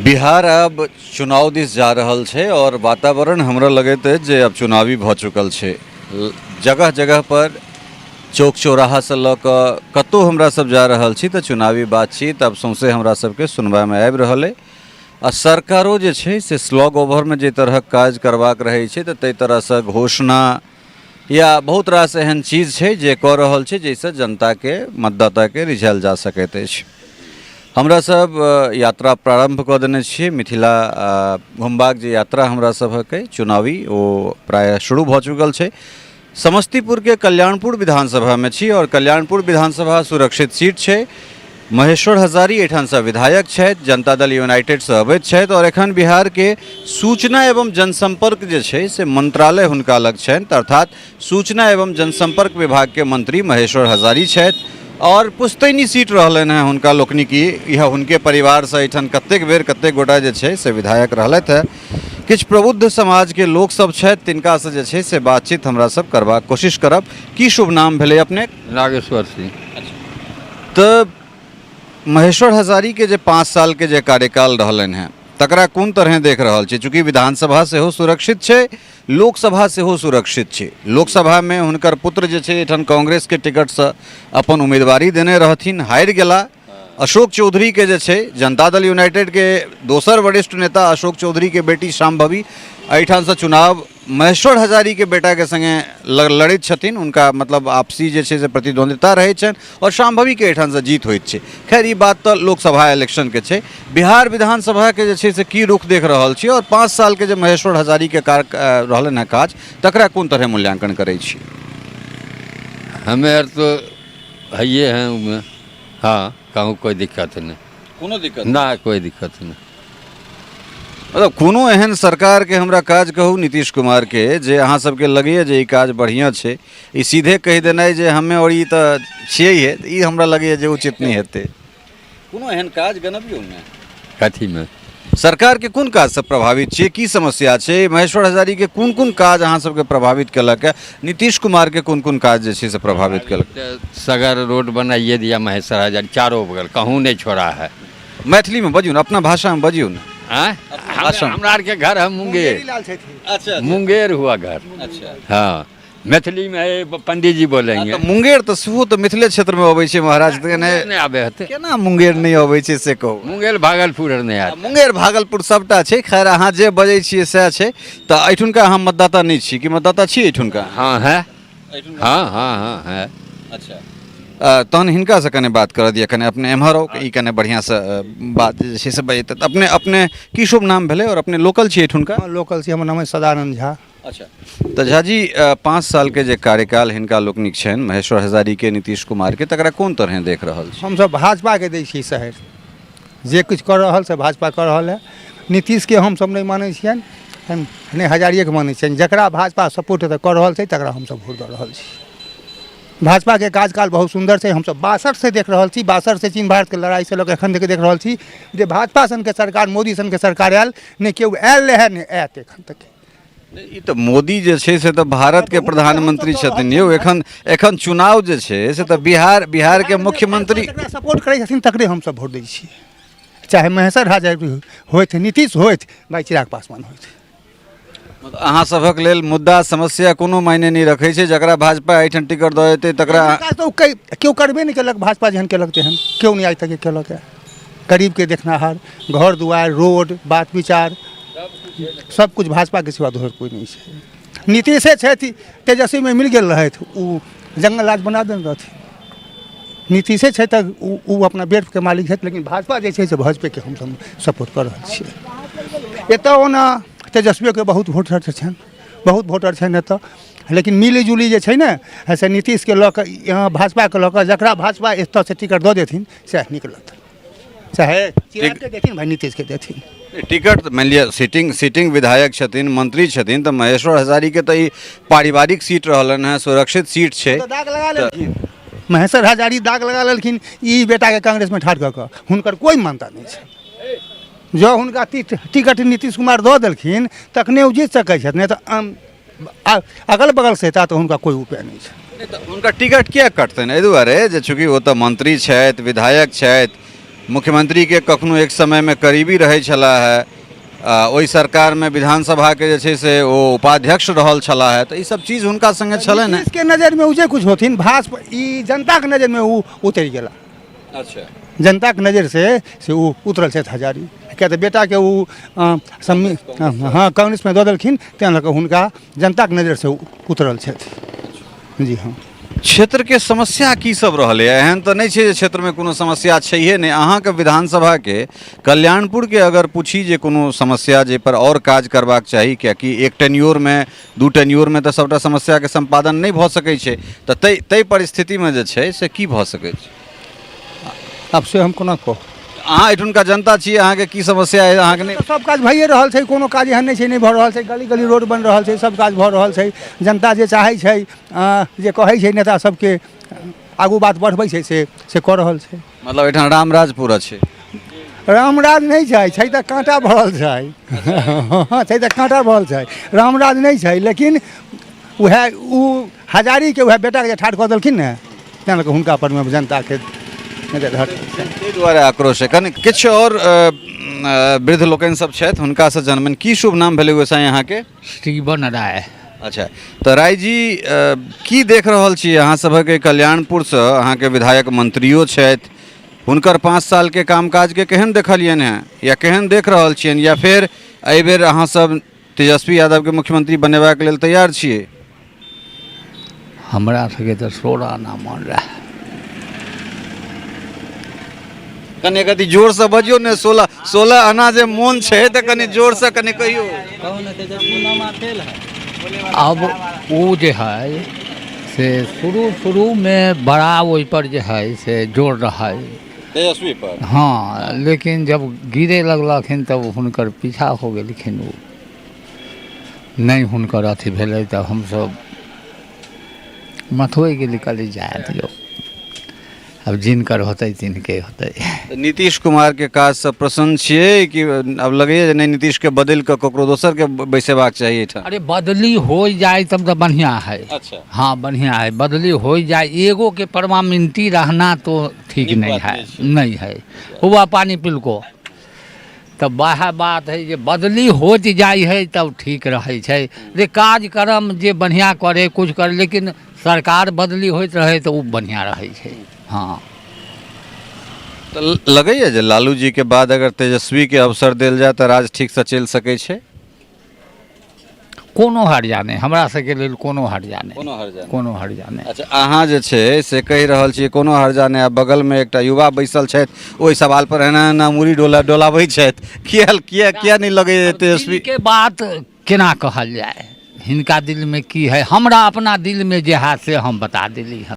बिहार आब चुनाव दिस जा रहल छै आओर वातावरण हमरा लगैत अछि जे आब चुनावी भऽ चुकल छै। जगह जगह पर चौक चौराहासँ लऽ कऽ कतहु हमरा सब जा रहल छी तऽ चुनावी बातचीत आब सौँसे हमरा सबके सुनबामे आबि रहल अइ। आ सरकारो जे छै से स्लॉग ओवरमे जाहि तरहक काज करबाक रहै छै तऽ ताहि तरहसँ घोषणा या बहुत रास एहन चीज छै जे कऽ रहल छै, जाहिसँ जनताके, मतदाताके रिझायल जा सकैत अछि। हमरा सब यात्रा प्रारम्भ कऽ देने छियै। मिथिला घुमबाक जे यात्रा हमरा सभक अइ चुनावी, ओ प्रायः शुरू भऽ चुकल छै। समस्तीपुरके कल्याणपुर विधानसभामे छी आओर कल्याणपुर विधानसभा सुरक्षित सीट छै। महेश्वर हजारी एहिठामसँ विधायक छथि, जनता दल यूनाइटेडसँ अबैत छथि आओर एखन बिहारके सूचना एवं जनसंपर्क जे छै से मंत्रालय हुनका लग छनि, अर्थात सूचना एवं जनसंपर्क विभागके मंत्री महेश्वर हजारी छथि। आओर पुश्तैनी सीट रहलनि हेँ हुनका लोकनिक, इएह हुनके परिवारसँ एहिठाम कतेक बेर कतेक गोटा जे छै से विधायक रहलथि हेँ। किछु प्रबुद्ध समाजके लोकसभ छथि, तिनकासँ जे छै से बातचीत हमरा सब करबाक कोशिश करब। की शुभ नाम भेलै अपने? नागेश्वर सिंह। तऽ महेश्वर हजारीके जे 5 सालके जे कार्यकाल रहलनि हेँ तकरा कोन तरहे देख रहल छी? चूँकि विधानसभा सेहो सुरक्षित छै, लोकसभा सेहो सुरक्षित छै। लोकसभामे हुनकर पुत्र जे छै एहिठाम कांग्रेसके टिकटसँ अपन उम्मीदवारी देने रहथिन, हारि गेला। अशोक चौधरीके जे छै जनता दल यूनाइटेडके दोसर वरिष्ठ नेता अशोक चौधरीके बेटी शाम्भवी एहिठामसँ चुनाव महेश्वर हजारीके बेटाके सङ्गे लड़ैत छथिन। हुनका मतलब आपसी जे छै से प्रतिद्वंदिता रहै छनि आओर शाम्भवीके एहिठामसँ जीत होइत छै। खैर, ई बात तऽ लोकसभा इलेक्शनके छै। बिहार विधानसभाके जे छै से की रुख देख रहल छी आओर 5 सालके जे महेश्वर हजारीके कार रहलनि हेँ काज, तकरा कोन तरहे मूल्यांकन करै छी? हमे आर तो हइए हैं उमे। हाँ, कहूँ कोई दिक्कत नहीं। कोनो दिक्कत ना? कोई दिक्कत नहीं। मतलब कोनो एहन सरकारके हमरा काज कहू नीतीश कुमारके जे अहाँ सबके लगैए जे ई काज बढ़िआँ छै। ई सीधे कहि देनाइ जे हमे आओर ई तऽ छियै हे, ई हमरा लगैए जे उचित नहि हेतै। कोनो एहन काज गनबियौ ने। कथीमे? सरकारके कोन काजसँ प्रभावित छियै? की समस्या छै? महेश्वर हजारीके कोन कोन काज अहाँ सबके प्रभावित केलक है? नीतीश कुमारके कोन कोन काज जे छै से प्रभावित केलक? सगर रोड बनाइए दिया महेश्वर हजारी, चारों बगल कहूँ नहीं छोड़ा है। मैथिलीमे बजियौ ने, अपना भाषामे बजियौ ने। आँय? भाषा। हमरा आरके घर है मुंगेर। अच्छा। मुंगेर हुआ घर। अच्छा। हाँ, मैथिली में है, पंडित जी बोलेंगे। तऽ मुंगेर तऽ सेहो तऽ मिथिले क्षेत्रमे अबै छै महाराज, तऽ मुंगेर नहीं आबे हते। केना मुंगेर नहि अबै छै से कहू। मुंगेर भागलपुर आर नहीं आते। मुंगेर भागलपुर सबटा छै। खैर, अहाँ जे बजै छियै सएह छै। तऽ एहिठुनका अहाँ मतदाता नहि छी कि मतदाता छी एहिठुनका? हाँ है, हाँ हाँ हाँ है। अच्छा, तहन हिनकासँ कने बात करऽ दिअ। कने अपने एम्हर आउ, ई कने बढ़िआँसँ बात जे छै से बजैत। अपने अपने की शुभ नाम भेलै आओर अपने लोकल छी एहिठुनका? हँ, लोकल छी। हमर नाम अछि सदानन्द झा। अच्छा, तऽ झाजी, 5 सालके जे कार्यकाल हिनका लोकनिक छनि, महेश्वर हजारीके, नीतीश कुमारके, तकरा कोन तरहे देख रहल छी? हमसब भाजपाके दै छी शहर। जे किछु कऽ रहल से भाजपा कऽ रहल है। नीतीशके हमसब नहि मानै छियनि, नहि हजारिएके मानै छियनि। जकरा भाजपा सपोर्ट एतऽ कऽ रहल छै तकरा हमसब वोट दऽ रहल छी। भाजपाके कार्यकाल बहुत सुन्दर छै। हमसब 62सँ देख रहल छी, 62सँ चीन भारतके लड़ाइसँ लऽ कऽ एखन तक देख रहल छी जे भाजपा सनके सरकार, मोदी सनके सरकार आयल नहि, केओ आयल रहए नहि आयत एखन तक। ई तऽ मोदी जे छै से तऽ भारतके प्रधानमंत्री छथिन यौ। एखन एखन चुनाव जे छै से तऽ बिहार बिहारके मुख्यमंत्री जकरा सपोर्ट करै छथिन तकरे हमसब वोट दै छियै, चाहे महेश्वर हजारी होथि, नीतीश होथि, भाइ चिराग पासवान होथि। अहाँ सभक लेल मुद्दा समस्या कोनो मायने नहि रखै छै, जकरा भाजपा एहिठाम टिकट दऽ देतै तकरा? विकास तऽ केओ करबे नहि केलक। भाजपा जेहन केलक तेहन केओ नहि आइ तक केलक। गरीबके देखनाहार, घर दुआरि, रोड, बात विचार सब कुछ भाजपाके सिवा दोसर कोइ नहि छै। नीतीशे छथि, तेजस्वीमे मिल गेल रहथि, ओ जंगल राज बना देने रहथिन। नीतीशे छै तऽ ओ अपना बेटके मालिक छथि, लेकिन भाजपा जे छै से भाजपेके हमसब सपोर्ट कऽ रहल छियै। एतऽ ओना तेजस्वियोके बहुत वोटर छनि, बहुत वोटर छनि एतऽ, लेकिन मिली जुली जे छै ने से नीतीशके लऽ कऽ, यहाँ भाजपाके लऽ कऽ, जकरा भाजपा एतऽसँ टिकट दऽ देथिन सएह निकलत, चाहे चिरागके देथिन भाइ नीतीशके देथिन। टिकट मानि लिअ सिटिंग सिटिंग विधायक छथिन, मंत्री छथिन, तऽ महेश्वर हजारीके तऽ ई पारिवारिक सीट रहलनि हेँ, सुरक्षित सीट छै। तऽ दाग लगा लेलखिन महेश्वर हजारी, दाग लगा लेलखिन ई बेटाके कांग्रेसमे ठाढ़ कऽ कऽ। हुनकर कोइ मान्यता नहि छै। जँ हुनका टिकट नीतीश कुमार दऽ देलखिन तखने ओ जीत सकै छथि, नहि तऽ अगल बगलसँ एता तऽ हुनका कोइ उपाय नहि छै। नहि तऽ हुनका टिकट किया कटतनि? एहि दुआरे जे चूँकि ओ तऽ मंत्री छथि, विधायक छथि, मुख्यमंत्रीके कखनो एक समयमे करीबी रहै छलाह है, ओहि सरकारमे विधानसभाके जे छै से ओ उपाध्यक्ष रहल छलाह है, तऽ ई सब चीज हुनका सङ्गे छलनि हेँ। नीतीशके नजरिमे ओ जे कुछ होथिन, भाजपा ई जनताके नजरिमे ओ उतरि गेला। अच्छा। जनताके नजरिसँ से ओ उतरल छथि हजारी, किया तऽ बेटाके ओ हँ कांग्रेसमे दऽ देलखिन, तेँ लऽ कऽ हुनका जनताके नजरिसँ उतरल छथि। जी हँ। क्षेत्रके समस्या की सब रहलै? एहन तऽ नहि छै जे क्षेत्रमे कोनो समस्या छैहे नहि। अहाँके विधानसभाके कल्याणपुरके अगर पूछी जे कोनो समस्या जाहिपर आओर काज करबाक चाही, कियाकि एक टेन्योरमे दू टेन्योरमे तऽ सभटा समस्याके सम्पादन नहि भऽ सकै छै, तऽ ताहि परिस्थितिमे जे छै से की भऽ सकै छै? आब से हम कोना कहू? अहाँ एहिठुनका जनता छी, अहाँके की समस्या अइ? अहाँके नहि सब काज भइए रहल छै, कोनो काज एहन नहि छै नहि भऽ रहल छै। गली गली रोड बनि रहल छै, सब काज भऽ रहल छै। जनता जे चाहै छै, जे कहै छै नेता सबके, आगू बात बढ़बै छै, से कऽ रहल छै। मतलब एहिठाम रामराज पूरा छै? रामराज नहि छै, छै तऽ काँटा भरल छै। हँ, छै तऽ काँटा भरल छै, रामराज नहि छै। लेकिन उएह ओ हजारीके उएह बेटाके जे ठाढ़ कऽ देलखिन ने, तेँ लऽ कऽ हुनका परमे जनताके नजर हटल छै, ताहि दुआरे आक्रोश है। कनि किछु आओर वृद्ध लोकनि सब छथि, हुनकासँ जनबनि। की शुभ नाम भेलै गोसाई अहाँके? श्रीवन राय। अच्छा, तऽ राय जी, की देख रहल छी अहाँ सभक कल्याणपुरसँ? अहाँके विधायक मंत्रियो छथि, हुनकर 5 सालके कामकाजके केहन देखलियनि हेँ या केहन देख रहल छियनि, या फेर एहिबेर अहाँ सब तेजस्वी यादवके मुख्यमंत्री बनेबाक लेल तैयार छियै? हमरा सबके तऽ 16 आना मन रहए। कनि कति जोरसँ बजियौ ने। 16 आना जे मोन छै तऽ कनि जोरसँ कनि कहियौ। अब ओ जे है से शुरू शुरूमे बड़ा ओहिपर जे है से जोर रहै तेजस्वी पर। हँ, लेकिन जब गिरे लगलखिन तब हुनकर पीछा हो गेलखिन, ओ नहि हुनकर अथी भेलै, तऽ हमसब मथुए गेली, कहली जाय दियौ, आब जिनकर होतै तिनके होतै। तऽ नीतीश कुमारके काजसँ प्रसन्न छियै कि आब लगैए जे नहि, नीतीशके बदलि कऽ ककरो दोसरके बैसेबाक चाही एहिठाम? अरे, बदली हो जाए तब तऽ बढ़िआँ है। अच्छा। हाँ, बढ़िया है, बदली हो जाए। एगो के परमानेंटी रहना तो ठीक नीक नहीं बात है। नहीं छै। नहीं है। हुआ पानी पिलको तऽ वएह बात है जे बदली होइत जाइ है तब ठीक रहै छै जे कार्यक्रम जे बढ़िआँ करे, कुछ करे, लेकिन सरकार बदली होइत रहै तऽ ओ बढ़िआँ रहै छै। हँ। तऽ लगैए जे लालू जीके बाद अगर तेजस्वीके अवसर देल जाय तऽ राज ठीकसँ चलि सकै छै? कोनो हर्जा नहि, हमरा सबके लेल कोनो हर्जा नहि। कोनो हर्जा नहि। कोनो हर्जा नहि। अच्छा, अहाँ जे छै से कहि रहल छियै कोनो हर्जा नहि, आ बगलमे एकटा युवा बैसल छथि, ओहि सवाल पर एना एना मुड़ी डोलाबै छथि। किया किया किया नहि लगैए तेजस्वी? के बात केना कहल जाय, हिनका दिलमे की है, हमरा अपना दिलमे जे है से हम बता देली हँ।